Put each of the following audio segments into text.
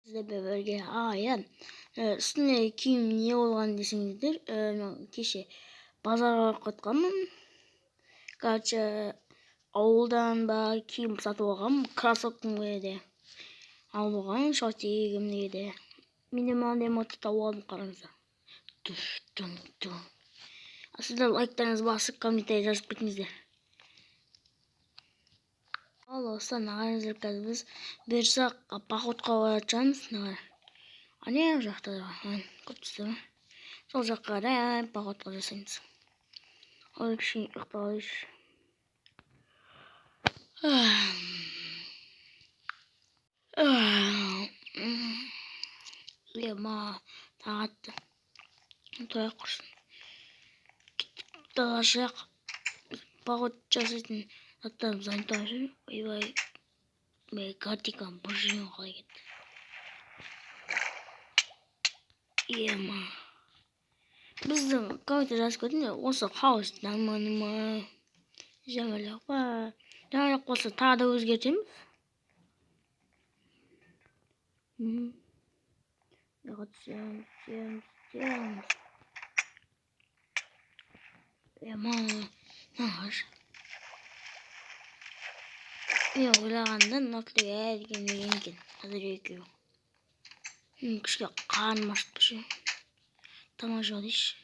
Сіздермен бірге Аян. Үстіне киім не болған десеңіздер, мен кеше базарға барып қайтқанмын. Короче, ауылдан ба киім сатып алғанмын, кроссовкамға де алып алғанмын, шортигімге де. Менде мынандай мото тауып алдым, қараңыздар. Туш, тун, тун. Сіздер лайктарыңызды басып, комментарий жазып кетіңіздер. Ал осылай қараңыздар, қазір біз бұйырса походқа баратын шығармыз. Мына ане жақта көріп тұрсыздар ма? Сол жаққа қарай походқа жасаймыз. Ал кішкене ұйықтап алайыншы. Ема, таң атты. Тұра құрсын. Далаға шығайық. Поход жасайтын заттарымыз дайындап жүр. Ойбай, мен картикам бір жерден қалай кетті. Ема. Біздің комментарий жазып кетіңдер, осы хаос нормально ма, жаманрақ па? Жаманрақ болса тағы да өзгертеміз. Түсеміз, түсеміз, түсеміз. Ема, мына. Мен ойлағанда мына деген деген екен. Қазір екеуі. Кішкене қарным ашып тұр ше. Тамақ жеп алайыншы.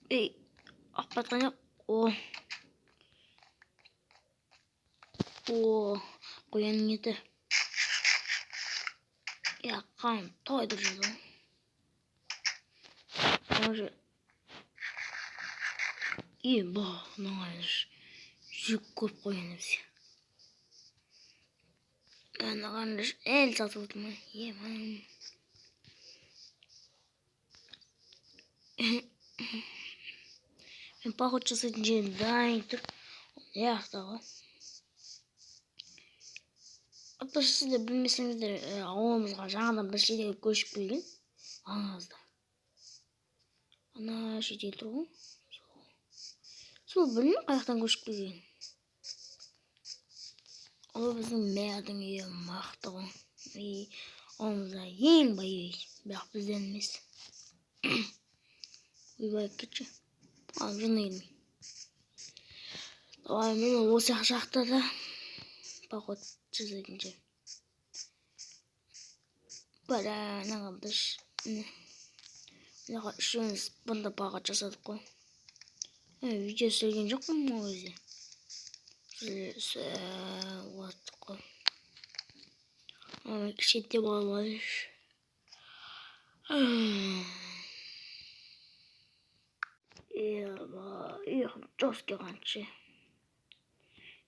Ей, ағып батқан жоқ. О. О, қоянның еті. Я, қарным тойдырып жүрді ғой. Уже Еба, мына қараңызшы. Жүк көп қоян бізге. Ана қараңызшы, әлі сатып отырмын. Ема. Мен поход жасайтын жерім дайын тұр. Жақта ғой. Атпашы, сіздер білмесеңіздер, ауылымызға жаңадан бір шетел көшіп келген. Аңызда. Ана шетел тұр ғой. Сол білмеймін қай жақтан көшіп келген. Ол біздің мэрдің үйі мықты ғой. Ауылымызда ең бай үй, бірақ бізден емес. Ойбай, кетші. Ал, жыны келмей. Давай, мен осы жақта да поход жасайтын жер. Бір анаға біз мына үшеуміз бұнда поход жасадық қой. Видео түсірген жоқпын ол кезде. Қой. Шетте болып алайыншы. Ема, ұйқым жестко қанша.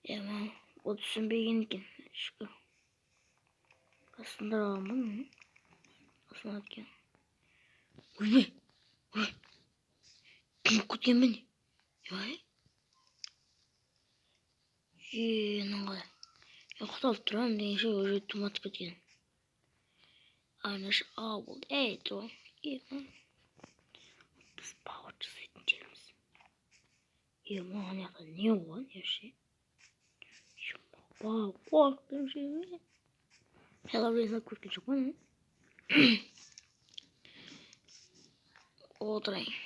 Ема, ол түсінбеген екен. Шүкір. Сындыра аламын. Сынады екен. Ойбай, ой. Кім кеткен міне? Ой. Жиенің қалай. Ұйықтап тұрамын дегенше уже түн батып кеткен. Аныш ау болды. Ей, тұр. Ема. Біз поход жасайтын жеріміз. Ема, ана жақта не болған вообще? Қорықтым ше. Хеллоуин көрген жоқпын. Отырайын.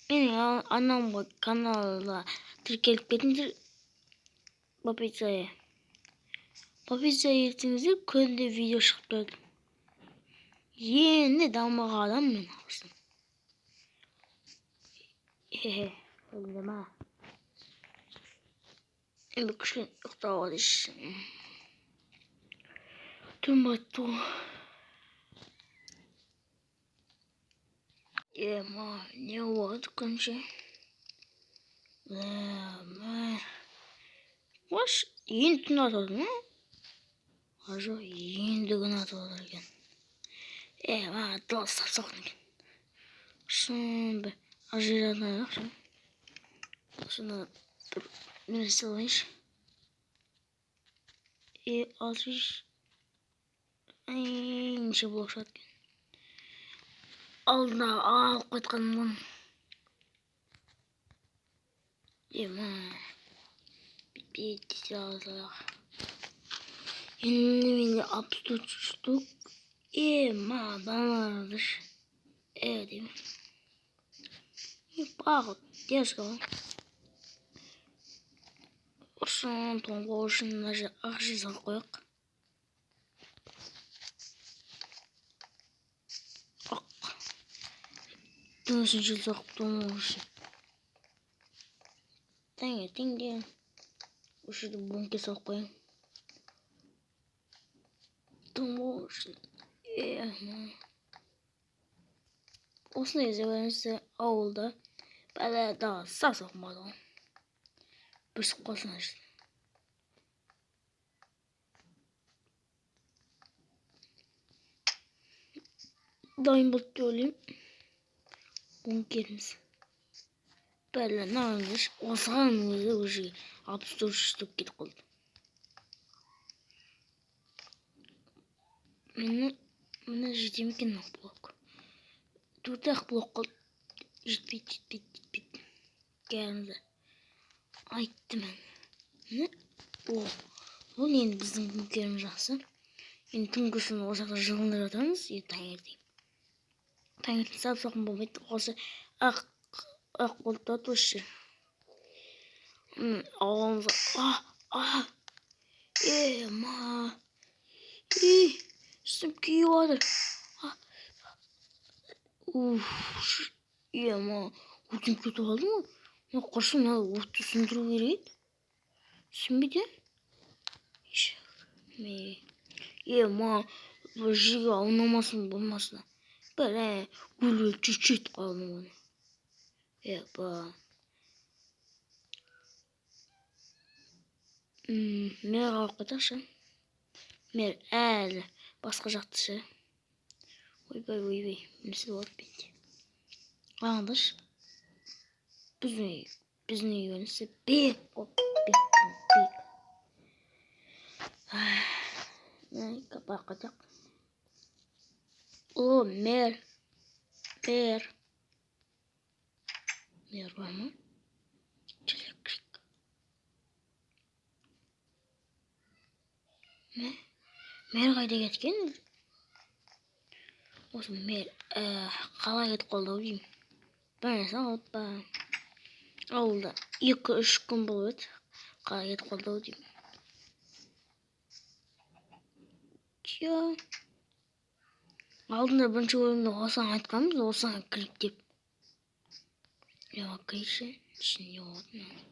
Менің анамға каналға тіркеліп кетіңдер. Подписаться. Подписаться етсеңіздер, күнде видео шығып тұрады. Енді дамыған адам мен алсын. Хе-хе, ма. Енді кішкене ұйықтап алайыншы. Түн батты ғой. Ема, не болды күнше? Ема. Қош, енді түн атады ма? А жоқ, енді күн атып жатыр екен. Ема, дала сап-салқын екен. Шын бір ажыратайықшы. Осыны бір нәрсе алайыншы. Е, алшы. Неше блок шығады екен. Алдына алып қайтқанмын. Ема, бүйтпей салайық. Енді менде 64 штук. Ема, баналарды деймін. Бағы, дерзко ғой. Ұрсын, тоңбау үшін мына жерге ағаш салып қояйық. Ақ. Түнісін жел соғып тоңбау үшін. Таңертең де осы жерде бункер салып қояйын. Тоңбау үшін. Осындай кезде көріңіздер, ауылда бәле дала сап-сақ болады ғой. Бүрісіп қалсын ана жерде. Дайын болды деп ойлаймын. Бункеріміз. Бәле, мынаны осыған өзі уже 64 штук кетіп қалды. Міне жете ме екен мынау блок? 4-ақ блок қалды. Жетпейді, жетпейді, жетпейді. Кәдімгі айттым мен. Міне, о, бұл енді біздің бункеріміз жақсы. Енді түнгісін осы жақта жылынып жатамыз, и таңертең. Таңертең сап-салқын болмайды. Осы ақ болып тұрады осы жер. Ауылымызға, ма, үстім күйіп жатыр. Уф, ма, өртеніп кетіп қалдым ғой. Мына құрсын, мына отты сөндіру керек еді. Сөнбейді, ә? Ма, бұл жерге аунамасын болмасын. Бәрі өліп чуть-чуть қалдым оны. Ба. Мэр алып кетейікші. Мэр әлі басқа жақта ше. Ойбай, ойбай, нәрсе болады менде. Қараңдаршы. Біздің үй көрінісі бек қой, бек, бек. Барып кетейік. О, мэр. Мэр. Мэр бар ма? Электрик. Мэр қайда кеткен? Осы мэр, қалай кетіп қалды ау деймін. Бір нәрсе алып па? Ауылда 2-3 күн болып еді. Қалай кетіп қалды ау деймін. Чё? Алдында бірінші бөлімде осыған айтқанбыз, осыған кірейік деп. Кірейікші, ішінде не болады мынау?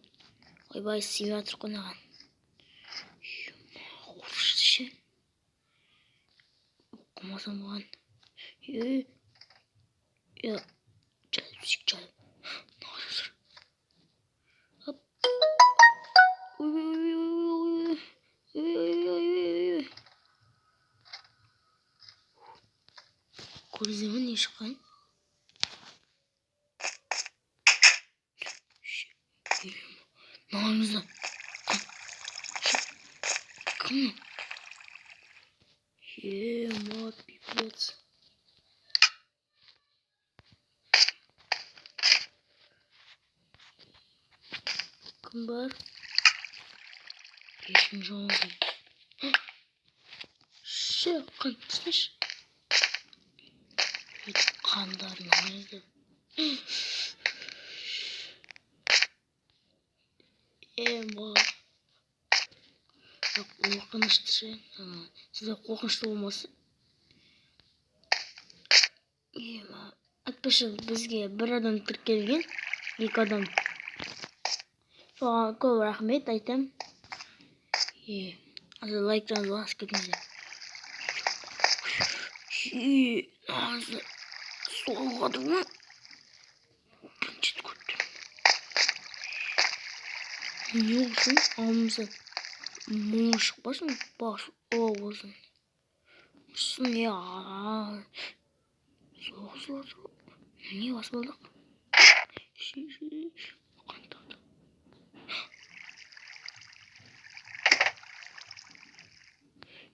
Ойбай, сыймай жатыр ғой мынаған. Қорқынышты ше. Оқымасам болған. Жайып, жайып. Хоп. Ой, ой, ой, ой, ой, ой, ой, ой, ой. Көрдіңіздер ме не шыққан? Мынауыңызды. Кім? Ема, пипец. Кім бар? Ешкім жоқ. Ше, қан, слышь? Қандарын алды. Ема. Қорқынышты ше. Сізде қорқынышты болмаса. Ема. Айтпақшы, бізге бір адам тіркелген, 2 адам. Соған көп рахмет айтам. Лайктарыңызды басып кетіңіздер. Соғады ма? Бірінші рет көріп тұрмын. Не болсын, ауымыздан мұң шықпасын, бас о болсын. Сосын не, соғысып жатыр ғой. Не басып алдық?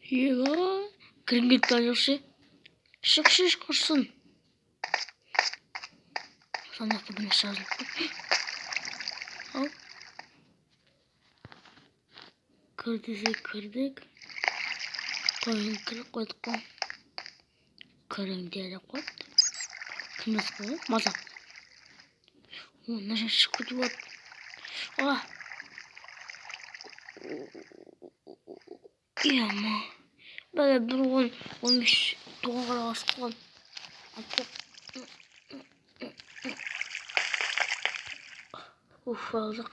Ема, кіргім келіп тұрған жоқ ше. Шықшы, құрсын. Ана жақта бір нәрсе жазылып тұр. Ал. Кір десе кірдік. Қойын кіріп қойдық қой. Кіріңдер деп қойыпты. Кім жазып қойған? Мазақ. О, мына жер шығып кетуге болады. А! Ема. Бәле бір 10, 15 тоғанға асып қалған. Уф, алдық.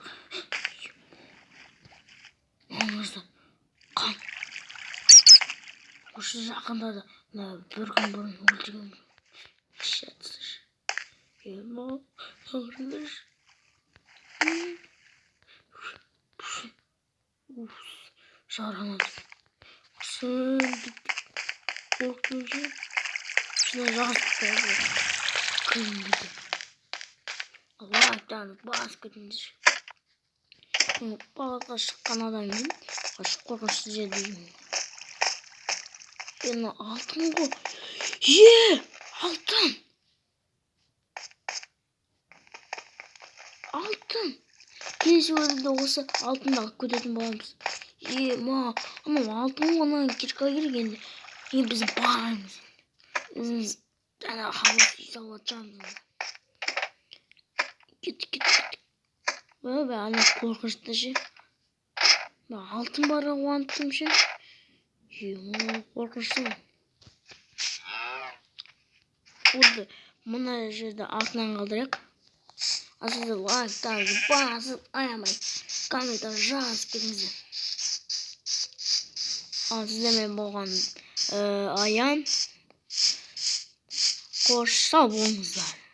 Маңызды. Қан. Осы жақында да мына бір күн бұрын өлтірген. Ема, қарындаш. Уф, жарқанады. Қорықтым ше. Шына жазып қойды. Кіріңдер. Лайктан басып кетіңдер. Балыққа шыққан адам едім. Қорқынышты жерде жүрмін. Мына алтын ғой. Е, алтын. Алтын. Келесі бөлімде осы алтынды алып кететін боламыз. Е, ма, анау алтын ғой, анаған кирка керек енді. Енді біз бармыз. Өзіміз ана хауыз үй салып жатырмыз. Кеттік, кеттік, кеттік. Ойбай, ана қорқынышты ше. Мына алтын барға қуанып тұрмын ше. Е, қорқынышты. Болды, мына жерді артынан қалдырайық. Ал сіздер лайктарыңызды басып, аямай комментарий жазып кетіңіздер. Ал сіздермен болған Аян. Қош, сау болыңыздар.